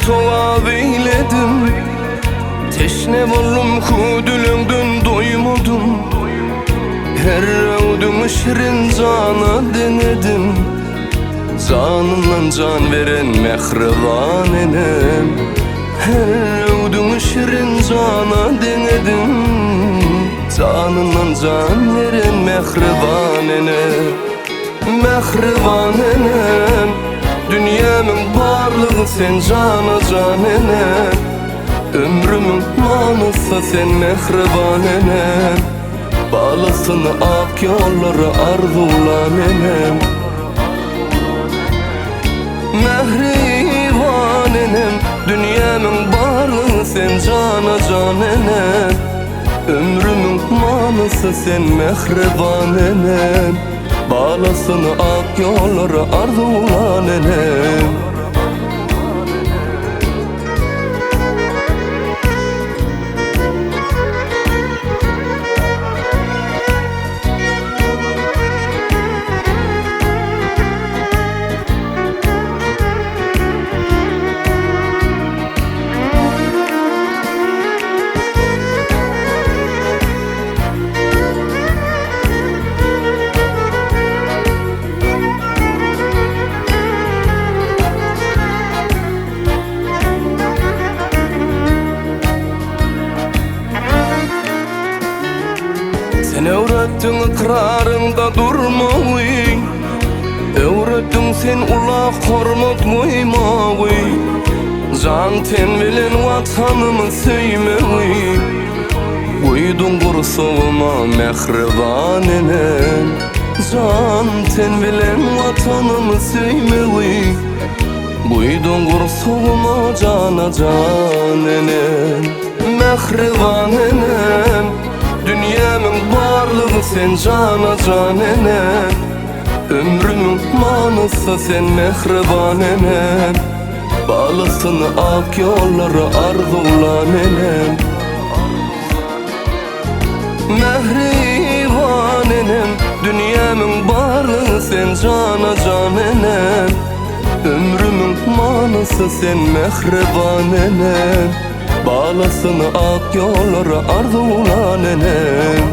togap eýledim. Teşne boldum hüwdüleňden doýmadym. Her öwdüňi şirin jana deňedim. Janyndan jan beren mähriban enem. Her öwdüňi şirin jana deňedim. Janyndan jan beren mähriban enem. Mähriban enem, dünýämiň barlygy sen jana jan enem. Ömrümiň manysy sen mähriban enem. Balasyny ak ýollara arzuwlan enem. Mähriban enem, dünýämiň barlygy sen jana jan enem. Ömrümiň manysy sen mähriban enem. Balasyny ak ýollara arzuwlan enem. Sen öwretdiň ykraryňda durmagy, Öwretdiň sen ula hormat goýmagy, Jan-ten bilen Watanymy söýmegi. Guýduň gursagyma mähriban enem, Jan-ten bilen Watanymy söýmegi. Guýduň gursagyma jana-jan enem, Mähriban enem, dünýämiň barlygy sen jana-jan enem. Ömrümiň manysy sen mähriban enem, Balasyny ak ýollara arzuwlan enem. Mähriban enem, dünýämiň barlygy sen jana-jan enem. Ömrümiň manysy sen mähriban enem, Balasyny ak ýollara arzuwlan enem.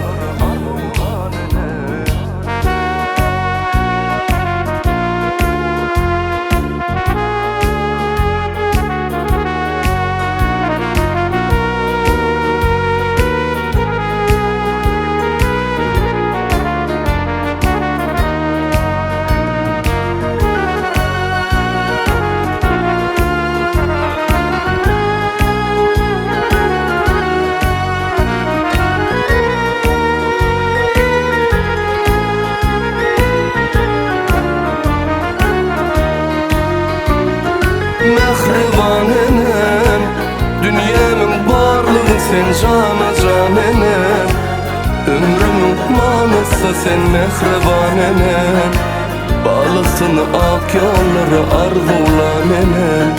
Mähriban enem, dünýämiň barlygy sen jana jan enem. Ömrümiň manysy sen mähriban enem. Balasyny ak ýollara arzuwlan enem.